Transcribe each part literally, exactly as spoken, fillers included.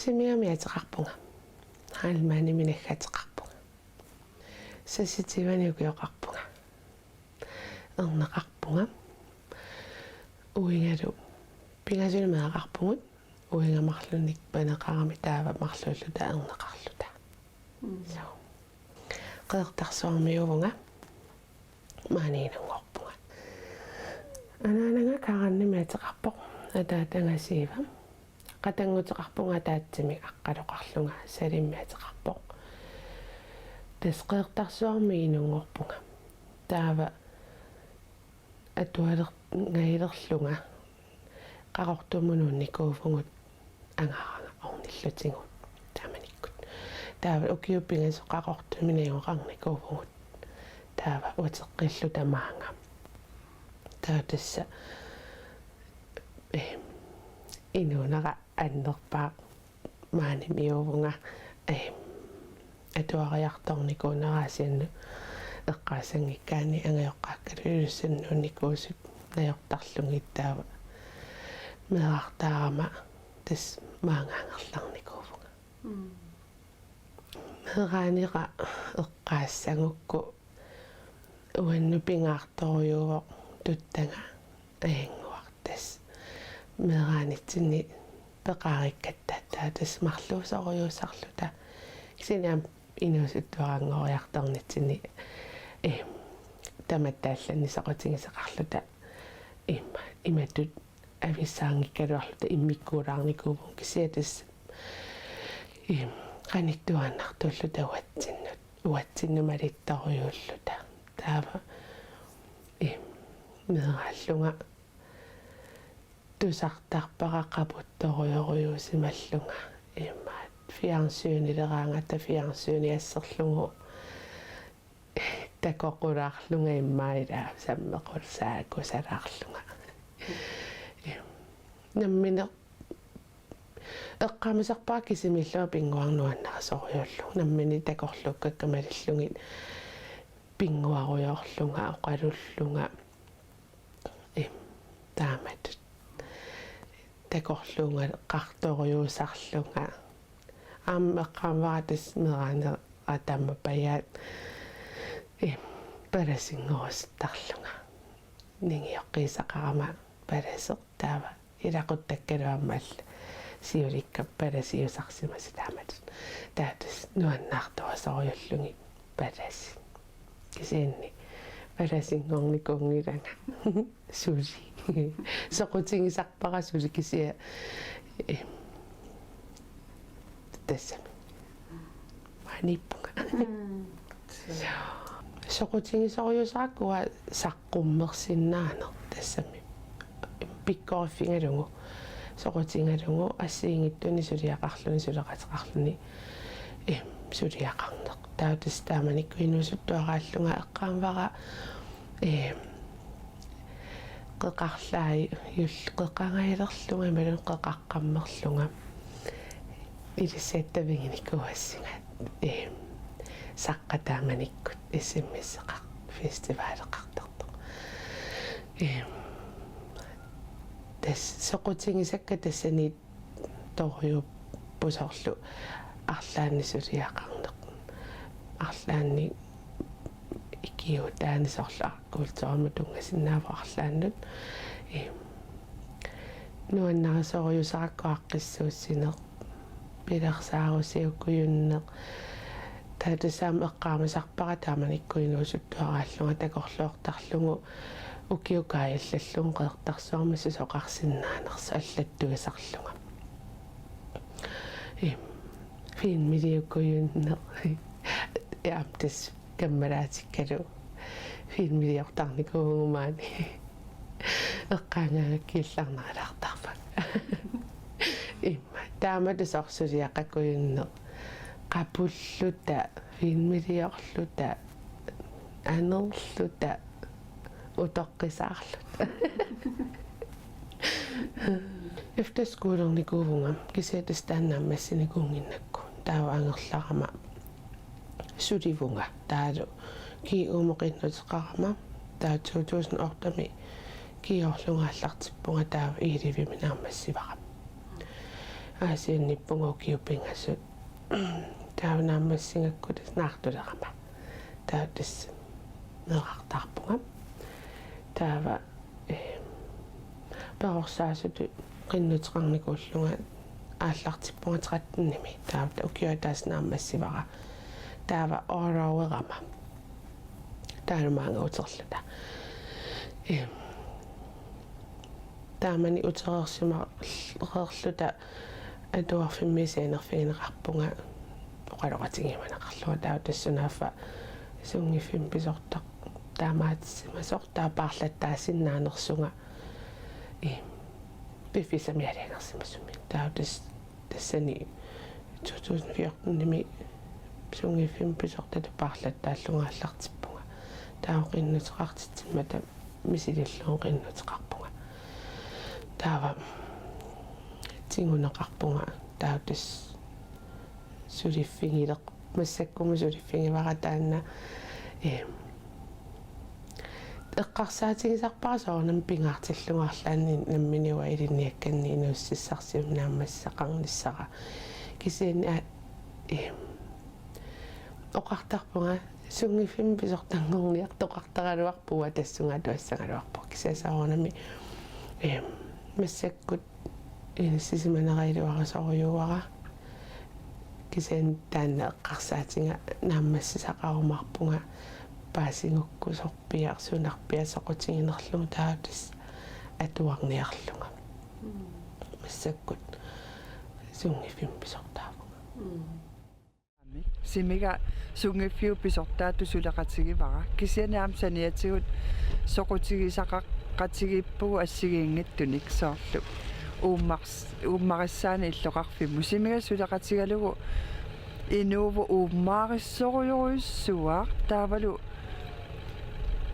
Simiami ateqarpunga. Heilmannimi naggateqarpunga. Seksogtyvenik ukioqarpunga. Erneqarpunga. Uingalu pingasuni meeraqarpugut. Uinga marlunnik paneqarami taava marluulluta erneqarluta. Mm. Suu. Qeqertarsuarmiuuvunga. Maani inunngorpunga. Anaanaga Kaarannimi ateqarpoq, ataataga Siiva. Qatannguteqarpunga ataatsimik Aqqaloqarlunga, Salimmi ateqarpoq. Tassa Qeqertarsuarmi inunngorpunga. Taava atualerngajalerlunga Qaqortumut nuunnikuuvugut angaranga ornillutigu taamanikkut. Taava ukiut pingasut Qaqortumi najugaqarnikuuvugut. Taava uteqqilluta maanga. Taava tassa, eh, inuunera annerpaaq maanimiuuvunga, eh, atuariartornikuunera Aasiannut eqqaassanngikkaanni angajoqqaakkalu Ilulissani nuunnikuusut najortarlugit taava meerartaarama tassa maanga angerlarnikuuvunga. Mm. Meeraanera eqqaassagukku uannut pingaartorujuuvoq tuttaga ajannguartas. Meeraanitsinni peqaarikkatta taava tassa marluusorujussuusarluta. Kisianni aamma inuusuttuaranngoriartornitsinni, eh, tamatta allanni soqutigisaqarluta. Imma, imatut avissaanngikkaluarluta immikkuulaarnikuuvugut kisianni tassa, eh, qanittuaannartuulluta uatsinnut. Uatsinnut malittorujuulluta. Taava, eh, meeraallunga tusartarpara qaputtorujorujussuusimallunga. Imma, fjernsynileraangata fjernsyni asserlugu takoqulaarlunga imma ila sammequl saakusalaarlunga. Nammineq eqqaamasarpara kisimiillunga pinnguarneq nuannarisorujussuullunga. Nammineq takorluukkakka malillugit pinnguarujoorlunga, oqalullunga. Im, taamatut. Takorluugaqartorujussuusarlunga. Aamma eqqaamavara tassa meeraanera taamaappajaat. Im, palasinngorusuttarlunga. Ningiuqqiisaqarama palaseq taava ilaquttakkalu aamma alla siulikka palasiusarsimasut taamatut. Taava tassa nuannaartorusorujussuullugit palasit. Kisianni palasinngornikuunngilanga suli. Soqutigisarpara suli kisianni, eh, tassami. Maaniippunga. Mm. Soqutigisorujussuusarpara saqqummersinnaaneq tassami. Pikkoriffigalugu, soqutigalugu, assigiinngitsunik suliaqarluni, suleqateqarluni, eh, suliaqarneq. Taava tassa taamanikkut inuusuttuaraallunga eqqaamavara, eh, qeqarlaajul-, qeqangajalerlunga imaluunniit qeqaqqammerlunga. Ilissi attaviginikuuassinga, eh, saqqaq taamanikkut S M S-eqar-, festivaleqartartoq. Eh, tassa soqutigisakka tassani torujuupput soorlu arlaannik suliaqarneq. Arlaannik ikiuutaanni soorlu kulturimut tunngasinnaavoq arlaannut. Eh, nuannarisorujussuusarpara aaqqissuussineq, pilersaarusiukujunneq. Taava tassa aamma eqqaamasarpara taamanikkut inuusuttuaraallunga takorloortarlugu ukiut kaajallallugu Qeqertarsuarmi susoqarsinnaanersoq allattuisarlunga. Im, filmiliukujunneq. Aamma tassa kammalaatikkalu filmiliortarnikuuvugut maani. Eqqaagaangakkillarnaralaartarpakka. Imma, taamatut soorlu suliaqakujunneq. Qapulluta, filmiliorluta, anerluta, utoqqisaarluta. Efterskolernikuuvunga, kisianni tassa taanna naammassinikuunnginnakku. Taava angerlarama sulivunga, taavalu G U-mut qinnuteqarama, taava to tusind otte-mi G U-rlunga aallartippunga, taava ellevemi naammassivara. Aasianniippunga ukiut pingasut. Taava naammassigakku tassa naartulerama. Taava tassa meerartaarpunga. Taava, eh, perorsaasutut qinnuteqarnikuullunga aallartippunga trettenimi. Taava ukioq ataaseq naammassivara. Taava orloverama. Taanna maanga uterluta. Eh, taamani utereersimareerluta atuarfimmi sianerfigineqarpunga oqaloqatigiumaneqarlunga, taava tassa sunaaffa sunngiffimmik pisortaq taamaatissimasoq, taava paarlattaasinnaanersunga, eh, piffissami aalajangersimasumik. Taava tassa tassani to tusind fjortenimi sunngiffimmik pisortatut paarlattaallunga aallartippunga. Taava qinnuteqartitsimmata misilillugu qinnuteqarpunga. Taava tiguneqarpunga, taava tassa suliffigileq-, massakkumut suliffigivara taanna, eh, eqqarsaatigisarpara soorunami pingaartillugu arlaanni nammineq uanga ilinniakkanni inuussutissarsiummik naammassisaqarnissara. Kisianni a-, eh, oqartarpunga sunngiffimmik pisortanngorniartoqartaraluarpunga tassunga atuassagaluarpunga. Kisianni soorunami, eh, massakkut inissisimanera iluarisorujussuuara. Kisianni taanna eqqarsaatiga naammassisaqarumaarpunga paasigukku sorpiaq sunarpiaq soqutiginerlugu, taava tassa atuarniarlunga. Mm. Massakkut sunngiffimmik pisortaavunga. Mm. Simiga sunngiffiup pisortaatut suleqatigivara. Kisianni aamma saniatigut soqutigisaqaqatigiippugut assigiinngitsunik soorlu uummars-, uummarissaanik illoqarfimmut. Simiga suleqatigalugu inuuvoq uummaarissorujorujussuaq, taavalu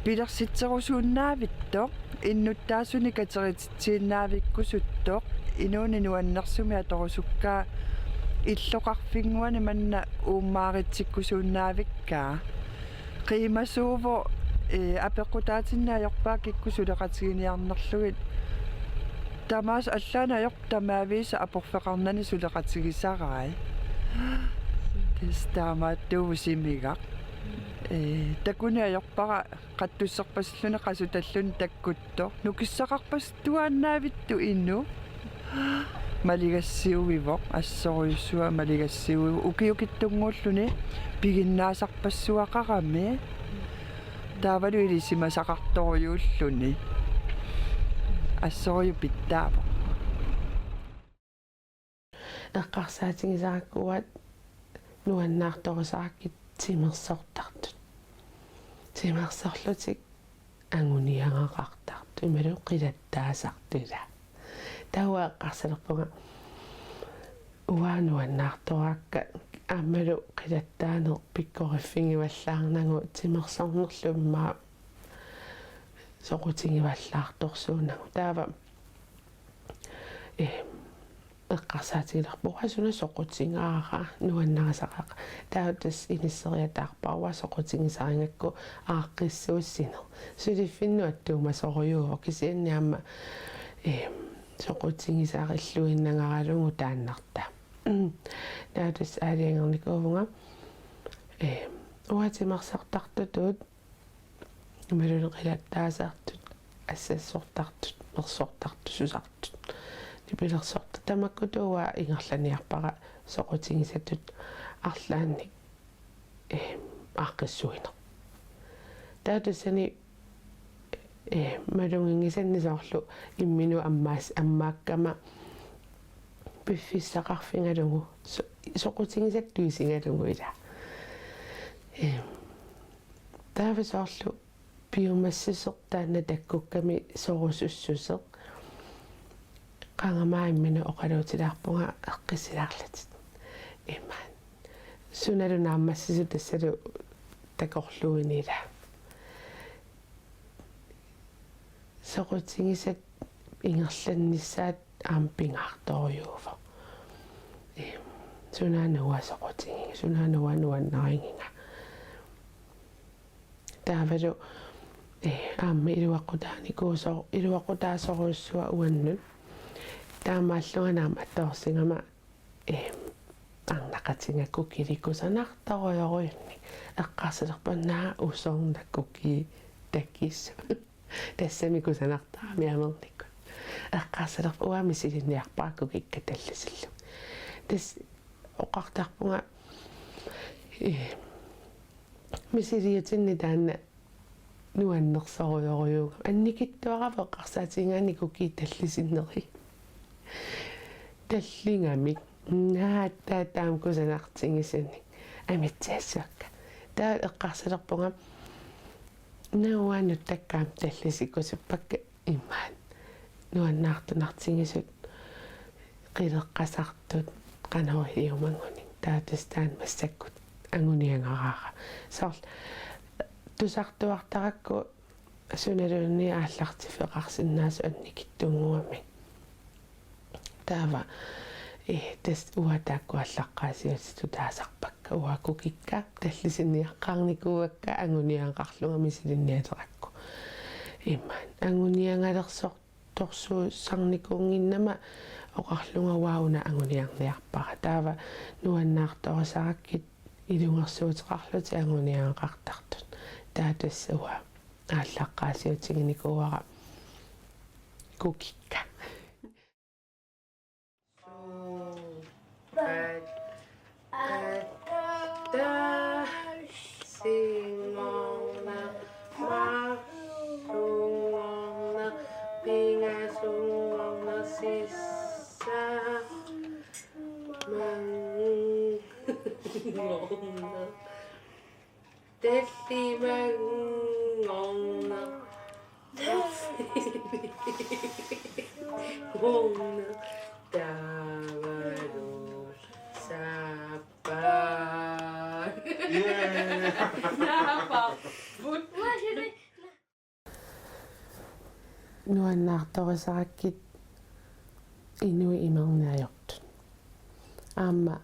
pilersitserusuinnaavittoq, innuttaasunik katerit- tiinnaavikkusuttoq, inuuneq nuannersumik atorusukkaa illoqarfinnguani manna uummaarikkusuinnaavikkaa. Qiimasuuvoq, eh, apeqqutaatinneq ajorpara kikkut suleqatiginiarnerlugit. Tamaasa allaanni ajorput tamaavisa aporfeqarnani suleqatigisarai. Tassa taamaattuuvoq Simigaq. Eh, takuneq ajorpara qattusserpasilluni qasutalluni takkuttoq. Nukissaqarpassuaannavittoq inuk. Maligassiuivoq, assorujussuaq maligassiuivoq. Ukiukitsunnguulluni piginnaasarpassuaqarami. Taavalu ilisimasaqartorujuulluni. Assorujuk pitsaavoq. Eqqarsaatigisarakkit uanga nuannaartorusarakkit timersortartut. Timersorlutik anguniagaqartartut, imaluunniit qilattaasartut ilaa. Taava eqqarsalerpunga uanga nuannaartoraakka aammalu qilattaaneq pikkoriffigivallaarnagu timersornerlu immaqa soqutigivallaartorsuunagu. Taava, eh, eqqarsaatigilerpunga suna soqutigaara nuannarisaqaaq. Taava tassa inisseriataarpara uanga soqutigisarigakku aaqqissuussineq. Suliffinnut attuumasorujuuvoq kisianni aamma, eh, soqutigisarilluinnagaralugu taannartaa. Taava tassa aalajangernikuuvunga, eh, uanga timersortartutut imaluunniit qilattaasartut, assassortartut, mersortartut, susartut, nipilersortartut, tamakkutut uanga ingerlaniarpara soqutigisatut arlaannik, eh, aaqqissuineq. Taava tassani, eh, maluginngisanni soorlu imminut ammaas-, ammaakkama piffissaqarfigalugu so-, soqutigisattut isigalugu ilaa. Eh, taava soorlu piumassuseq taanna takkukkami sorusussuseq. Qanga imminut oqaluutilaarpunga eqqissilaarlutit. Imaat. Sunalu naammassisut tassalu takorluuini ilaa. Soqutigisat ingerlannissaat aamma pingaartorujuuvoq. Eh, sunaana uanga soqutigiga, sunaana uanga nuannarigiga. Taavalu, eh, aamma iluaqutaanikuuso-, iluaqutaasorujussuaq uannut. Taamaallunga aamma attorsigama Ee, arnaqatiga kukili kusanartorujorujunnik eqqarsalerpunga: Naa, usorna kukii takisut. Tassami kusanartarami amernikkut. Eqqarsalerpunga: Uanga misilinniarpara kukikka tallisillugit. Tassa oqartarpunga, ee, misiliutinni taanna nuannersorujorujussuugami. Annikitsuararpoq eqqarsaatigigaanni kukiit tallisinnerit. Talligamik. Naa, taava taama kusanartigisunik. Amitsiassavakka. Taava eqqarsalerpunga: Naa, uanga nuttakka aamma tallisikusuppakka, imaat nuannaartunartigisut, qileqqasartut, qanoq iliumanngunik. Taava tassa taanna massakkut anguniagaraara. Soorlu tusartuartarakku sunaluunniit aallartiffeqarsinnaasut annikitsunnguamik. Taava, ee, tassa uanga taakku aallaqqaasiutitut taasarpakka. Uanga kukikka tallisinniaqqaarnikuuakka anguniagaqarlunga misilinnialerakku. Imaat anguniagalersortorsuussarnikuunnginnama oqarlunga: Uanga una anguniarniarpara. Taava nuannaartorisarakkit ilungersuuteqarlutik anguniagaqartartut. Taava tassa uanga aallaqqaasiutiginikuuara kukikka. Suupat attaasingorneq, marlunngorneq, pingasunngorneq, sissamanngorneq, tallimanngorneq, ngorneq, taavalu saappaat. Yay! Naaparput. Nuannaartorisarakkit inuit imerneq ajortut. Aamma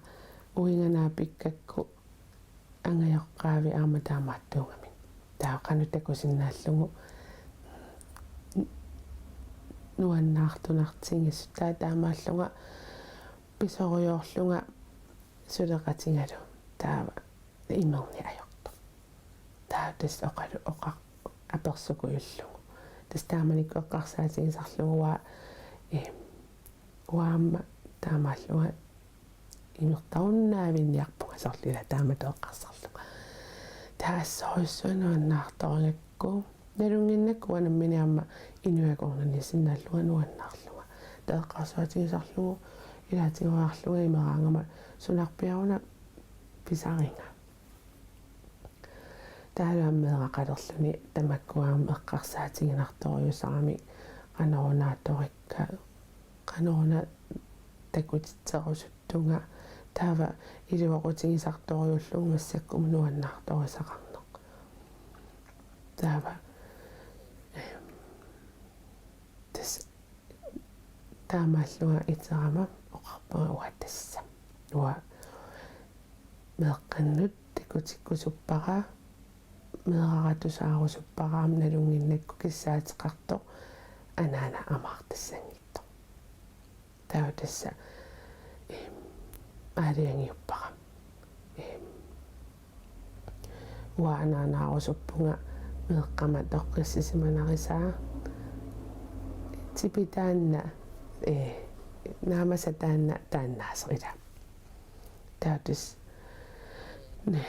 uinga naapikkakku angajoqqaavi aamma taamaattuugamik. Taava qanoq takusinnaallugu nuannaartunartigisut. Taava taamaallunga pisorujoorlunga suleqatigalu taava imerneq ajortoq. Taava tassa oqalu-, oqa-, apersukujullugu. Tassa taamanikkut eqqarsaatigisarlugu uanga, ee, uanga aamma taamaallunga imertarunnaavinniarpunga, soorlu ila taamatut eqqarsarlunga. Taava assorujussuaq nuannaartorigakku. Nalunnginnakku uanga nammineq aamma inuit akornanniissinnaallunga nuannaarlunga. Taava eqqarsaatigisarlugu ilaatigooriarlunga imeraangama: Sunarpiaruna pisariga? Taavalu aamma meeraqalerluni tamakku aamma eqqarsaatiginartorujussuarmik qanoruna atorikka, qanoruna takutitserusuttunga, taava iluaqutigisartorujullugu massakkumut nuannaartorisaqarneq. Taava, ehm, tassa taamaallunga iterama oqarpunga uanga tassa. Uanga meeqqannut takutikkusuppara, meeraratusaarusuppara, aamma nalunnginnakku kissaateqartoq anaana amaartassanngitsoq. Taava tassa, ehm, aalajangiuppara. Ehm, uanga anaanaarusuppunga meeqqama toqqissisimanarisaa. Tipi taanna, eh, naamasa taanna, taannaasoq ila. Taava tassa, ne,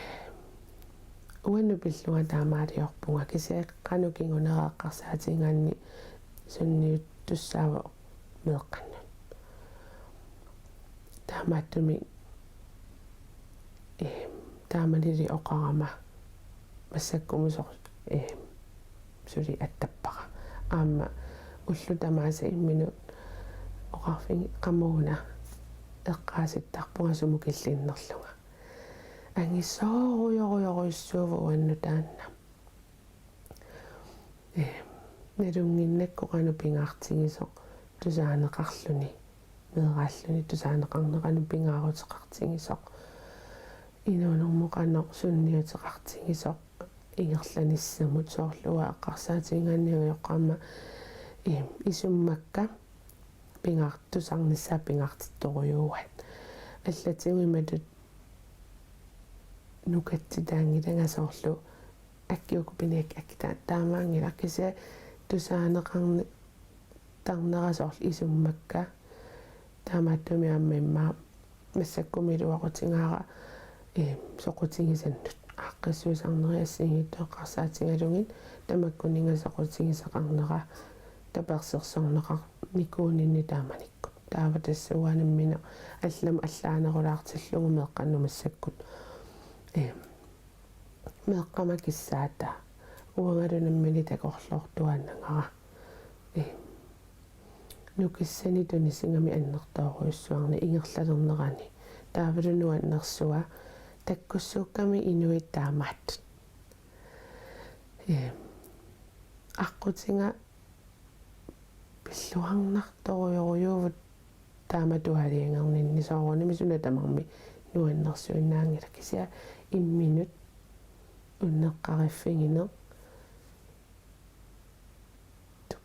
uannut pillunga taamaaliorpunga, kisianni qanoq kingunera eqqarsaatigigaanni sunniuttussaavoq meeqqannut. Taamaattumik, eh, taamanili oqarama massakkumut soor-, eh, suli attappara. Aamma ullut tamaasa imminut oqarfigi qamuuna eqqaasittarpunga sumut killinnerlunga. Angisoorujorujorujussuuvoq uannut taanna. Eh, nalunnginnakku qanoq pingaartigisoq tusaaneqarluni, meeraalluni tusaaneqarneq qanoq pingaaruteqartigisoq, inuunermut qanoq sunniuteqartigisoq ingerlanissamut, soorlu uanga eqqarsaatigigaanni angajoqqaama, eh, isummakka pingaartussaarnissaat pingaartittorujuuaat. Allatigut imatut nukatsitaanngilanga soorlu akki uku piniakkat akki ta-, taamaanngilaq kisianni tusaaneqarni-, tarnera soorlu isummakka. Taamaattumik aamma immaqa massakkumilu iluaqutigaara, ee, soqutigisannut. Aaqqissuisarneri assigiinngitsut eqqarsaatigalugit tamakkuninnga soqutigisaqarnera tapersersorneqarnikuuninni taamanikkut. Taava tassa uanga nammineq allamut allaanerulaartillugu meeqqannut massakkut. Ee, meeqqama kissaataa. Uangalu nammineq takorloortuaannagara. Ee, nukissanik tunisigami annertoorujussuarnik ingerlalernerani. Taavalu nuannersua takkussuukkami inuit taamaattut. Ee, aqqutiga pilluarnartorujorujuuvugut taamatut aalajangerninni soorunami suna tamarmi nuannersuinnaanngilaq kisianni imminut unneqqariffigineq tu-,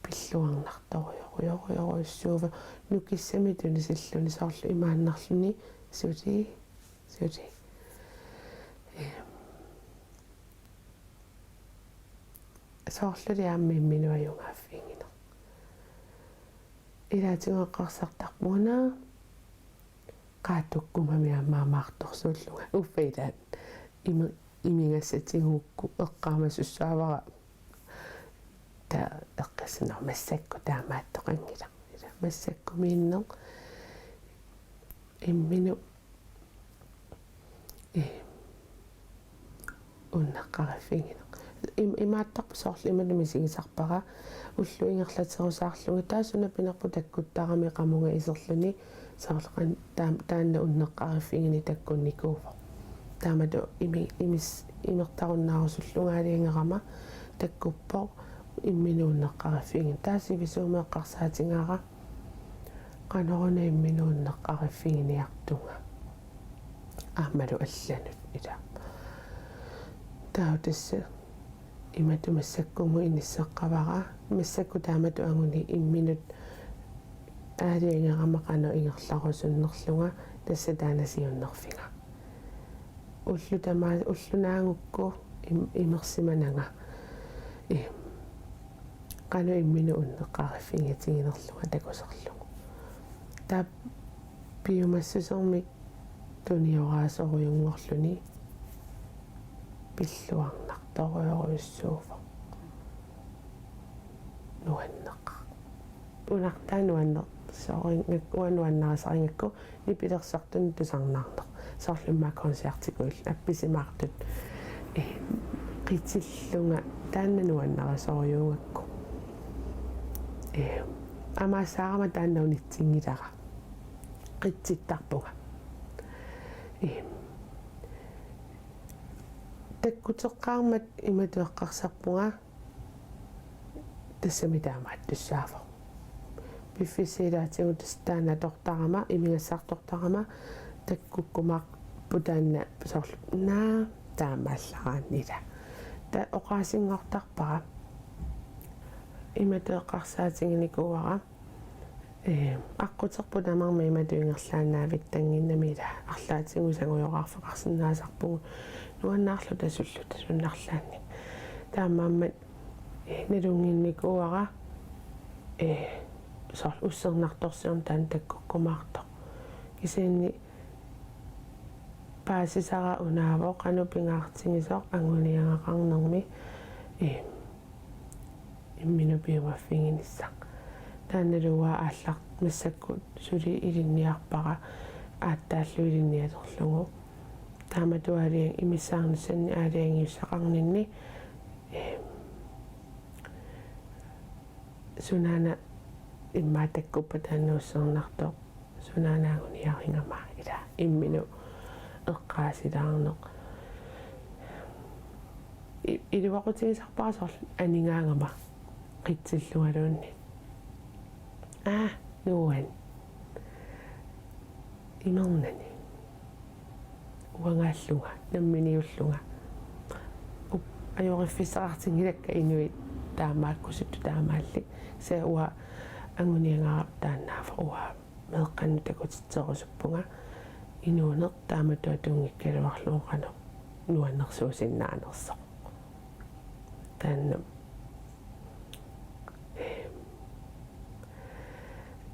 pilluarnartorujorujorujorujussuuvoq nukissamik tunisilluni soorlu imaannarluni suli, suli. Ee, soorluli aamma imminut ajugaaffigineq. Ilaatigut eqqarsartarpunga qaatukkumami aamma amaartorsuullunga. Uffa ilaat imi-, imigassatigigukku eqqaamasussaavara. Taava eqqissannor massakkut taamaattoqanngilaq. Ila massakkumiinneq imminut, ee, unneqqariffigineq. Im-, imaattarpoq soorlu imatut misigisarpara ullup ingerlaterusaarlunga taava suna pinerpoq takkuttarami qamunga iserluni soorlu qan-, taam-, taanna unneqqariffigineq takkunnikuuvoq. Taamatut imi-, imis-, imertarunnaarusullunga aalajangerama takkuppoq imminut unneqqariffigineq. Taava sivisuumik eqqarsaatigaara qanoruna imminut unneqqariffiginiartunga. Aammalu allanut ila. Taava tassa imatut massakkumut inisseqqavara, massakkut taamatut anguniakka imminut aalajangerama qanoq ingerlarusunnerlunga tassa taanna siunnerfiga. Ullut tamaa-, ulloq naagukku im-, imersimananga. Ee, qanoq imminut unneqqariffigitiginerlunga takuserlugu. Taava piumassusermik tunioraasorujunngorluni pilluarnartorujorujussuuvoq. Nuanneq-. Unartaa nuannersorinngak-, uanga nuannarisarinngikkukku nipilersortunut tusarnaarneq. Soorlu immaqa koncertikuullunga appisimaartut. Ee, qitillunga taanna nuannarisorujuugakku. Ee, amaassaarama taanna unitsinngilara. Qitsittarpunga. Ee, takkuteqqaarmat imatut eqqarsarpunga tassami taamaattussaavoq. Piffissap ilaatigut tassa taanna atortarama, imigassartortarama, takkukkumaarpoq taanna soorlu naa taamaallaraanni ila. Taava oqaasinngortarpara. Imatut eqqarsaatiginikuuara. Ee, aqquterput tamarmi imatut ingerlaannaavittanngimmat ila arlaatigut sangujoraarfeqarsinnaasarpugut nuannaarluta sulluta sunnarlaanni. Taamaammat, ee, nalunnginnikuuara, ee, soorlu ussernartorsiorneq taanna takkukkumaartoq. Kisianni paasisara unaavoq qanoq pingaartigisoq anguniagaqarnermi, ee, imminut piumaffiginissaq. Taannalu uanga aallar-, massakkut suli ilinniarpara aatsaallu ilinnialerlugu. Taamatut aalajan-, imissaarnissannik aalajangiussaqarninni, ee, sunaana immaqa takkuppat taanna ussernartoq sunaana anguniarigama ila imminut eqqaasilaarneq. I-, iluaqutigisarpara soorlu anigaagama qitsillualuunniit. Aa, nuan. Imernani. Uangaallunga, namminiullunga. Up-, ajoriffissaqartinngilakka inuit taamaakkusutut taamaallit. Kisianni uanga anguniagara taannaavoq uanga meeqqannut takutitserusuppunga. Inuuneq taamatut atunngikkaluarlugu qanoq nuannersuusinnaanersoq. Taanna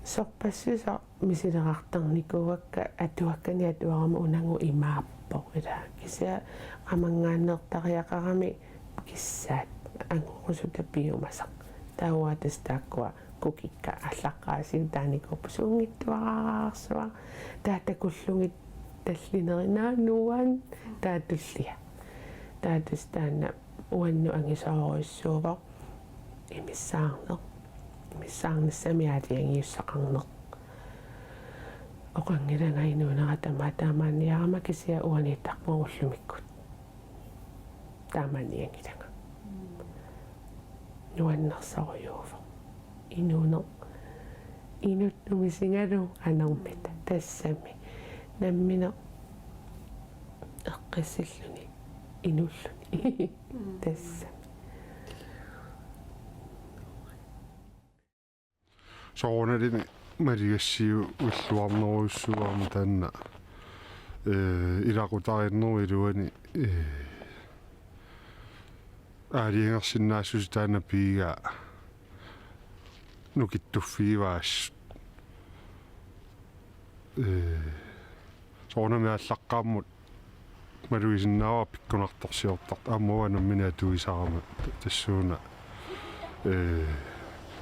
sorpassuseq misilerartarnikuuakka atuakkani atuarama unagu imaappoq ila. Kisianni qamanngaanneertariaqarami kissaat angorusuta piumasaq. Taava tassa taakkua kukikka allaqqaasiutaanikuupput suunngitsuararsuaq. Taava takullugit tallinerit nuann taava tullia. Taava tassa taanna uannut angisoorujussuuvoq imissaarneq. Imissaarnissami aalajangiussaqarneq. Oqanngilanga inuunera tamaat taamaanniarama kisianni uaniittarpunga ullumikkut taamaannianngilanga. Nuannersorujuuvoq. Inuuneq. Inuttut misigalugu qanermita. Tassami. Nammineq eqqissilluni. Inulluni. Tassami. Soorunalimi maligassiuilluarnerujussuuvoq aamma taanna, ee, ilaqutariinnerup iluani, ee, aalajangersinnaassuseq taanna piigaa nukittuffigivaa assut. Ee, soorunami aallaqqaammut malugisinnaavara pikkunartorsiortartoq aamma uanga nammineq atuisarama tassuuna. Ee,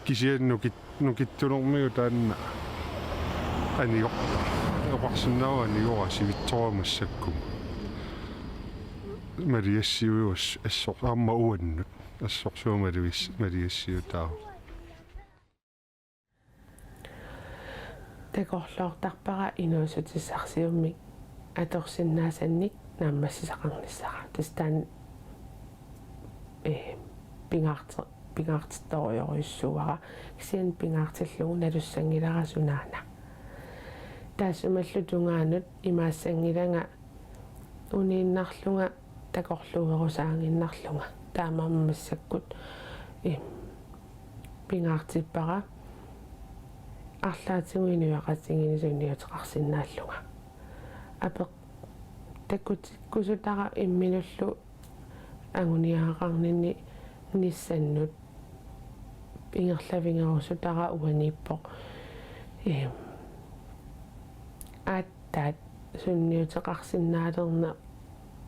kisianni nukit-, nukittunermigut taanna anigor-, oqarsinnaavara anigora sivitsorama massakkut. Maligassiuivoq assor-, aamma uannut. Assorsuaq malugis-, maligassiutaavoq. Takorloortarpara inuussutissarsiummik atorsinnaasannik naammassisaqarnissara. Tassa taanna, ee, pingaarti-, pingaartittorujorujussuuara. Kisianni pingaartillugu nalussanngilara sunaana. Taassumalu tungaanut imaassanngilanga uniinnarlunga takorluuerusaaginnarlunga. Taamaammat massakkut, ee, pingaartippara arlaatigut inuiaqatigiinni sunniuteqarsinnaallunga. Apeq-, takutikkusutara imminullu anguniagaqarninni nissannut ingerlavigerusutara uaniippoq. Ee, aat- taat sunniuteqarsinnaalerneq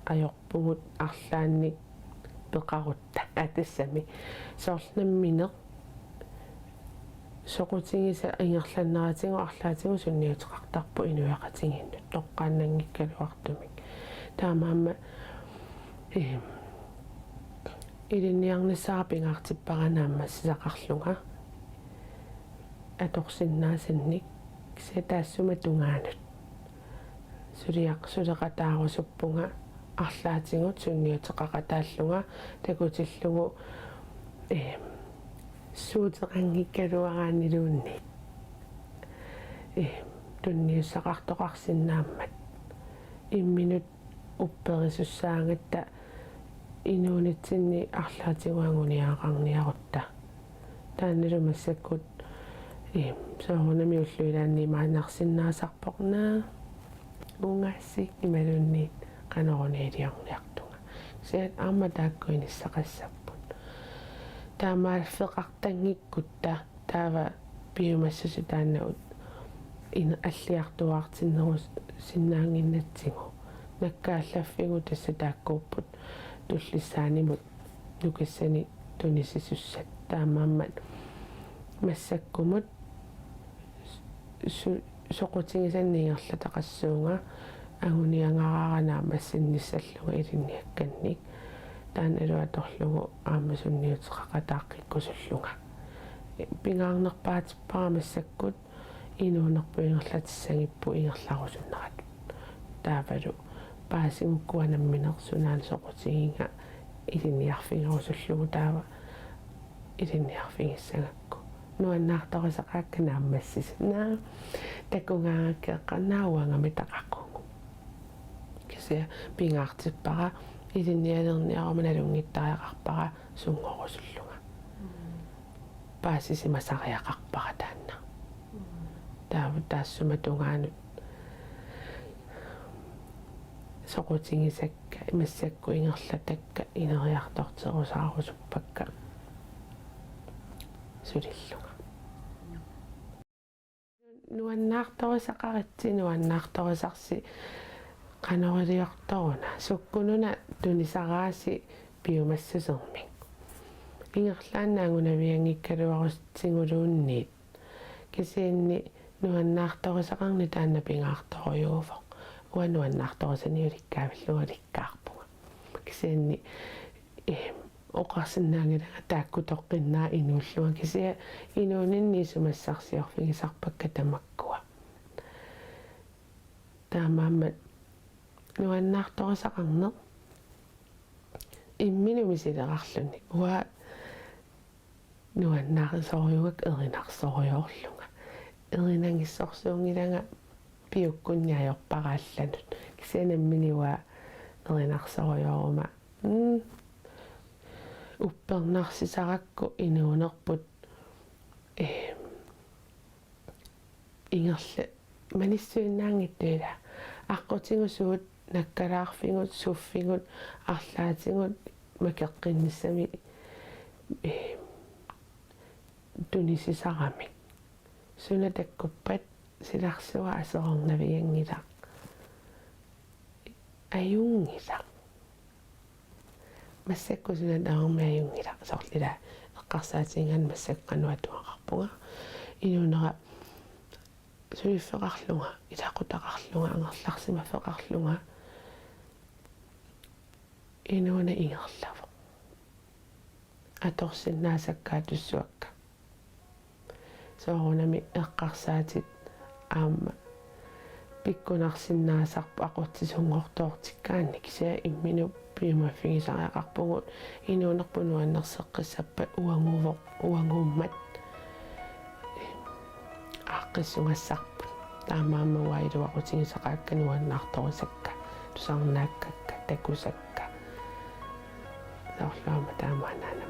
ajorpugut arlaannik peqarutta. Aa, tassami. Soorlu nammineq soqutigisaq ingerlanneratigut arlaatigut sunniuteqartarpoq inuiaqatigiinnut. Toqqaannanngikkaluartumik. Taamaammat, ee, ilinniarnissara pingaartippara naammassisaqarlunga atorsinnaasannik, kisianni taassuma tungaanut. Suliaq-, suleqataarusuppunga arlaatigut sunniuteqaqataallunga takutillugu, ee, suuteqanngikkaluaraanniluunniit. Ee, tunniussaqartoqarsinnaammat. Imminut upperisussaagatta inuunitsinni arlaatigut anguniagaqarniarutta. Taannalu massakkut, ee, soorunami ullut ilaanni imaannarsinnaasarpoq, naa, uungaasik imaluunniit qanoruna iliorniartunga. Kisianni aamma taakku inissaqassapput. Taamaaffeqartanngikkutta taava piumassuseq taanna ut-, in-, alliartuaartinnerusinnaannginnatsigu. Nakkaallaffigu tassa taakkuupput tullissaanimut nukissanik tunisisussat. Taamaammat massakkumut su-, soqutigisannik ingerlataqassuunga anguniagaraara naammassinnissallunga ilinniakkannik. Taannalu atorlugu aamma sunniuteqaqataaqqikkusullunga. Pingaarnerpaatippara massakkut inuunerput ingerlatissagipput ingerlarusunneratut. Taavalu paasigukkua nammineq sunaana soqutigiga ilinniarfigerusullugu taava ilinniarfigissagakku. Nuannaartorisaqaakka naammassisut. Naa, takugaangakkit eqqaanna uangami taqaqugu. Kisianni pingaartippara ilinnialerniaruma nalunngittariaqarpara sunngorusullunga. Paasisimasariaqarpara taanna. Taava taassuma tungaanut soqutigisakka, massakkut ingerlatakka ineriartorterusaarusuppakka sulillunga. Nuannaartorisaqaritsi, nuannaartorisarsi qanoq iliortoruna, sukkununa tunisaraasi piumassusermik. Ingerlaannaq angunavianngikkaluarussiguluunniit. Kisianni nuannaartorisaqarneq taanna pingaartorujuuvoq. Uanga nuannaartorisani ulikkaavillunga ulikkaarpunga. Kisianni, eh, oqarsinnaanngilanga taakku toqqinnaaq inuullunga. Kisianni inuuninni isumassarsiorfigisarpakka tamakkua. Taamaammat nuannaartorisaqarneq imminut misilerarluni. Uanga nuannaarsorujuugakku erinarsorujoorlunga. Erinagissorsuunngilanga piukkunni ajorpara allanut. Kisianni nammineq uanga erinarsorujooruma. Mm. Uppernarsisarakku inuunerput, eh, ingerla-, manissuinnaanngitsoq ila. Aqqutigut suut, nakkalaarfigut, suffigut, arlaatigut makeqqinnissamik, eh, tunisisaramik. Suna takkuppat silarsuaq aserornavianngilaq. Ajunngilaq. Massakkut suna tamarmi ajunngilaq. Soorlu ila eqqarsaatigigaanni massakkut qanoq atugaqarpunga. Inuunera suliffeqarlunga, ilaqutaqarlunga, angerlarsimaffeqarlunga. Inuuneq ingerlavoq. Atorsinnaasakka atussuakka. Soorunami eqqarsaatit aamma pikkunarsinnaasarput aqutsisunngortoortikkaanni, kisianni imminut piumaffigisariaqarpugut, inuunerput nuannerseqqissappat uaguuvoq, uaguummat aaqqissugassarput. Taamaammat uanga iluaqutigisaqaakka nuannaartorisakka, tusarnaakkakka, takusakka. Soorlu aamma taamaannaana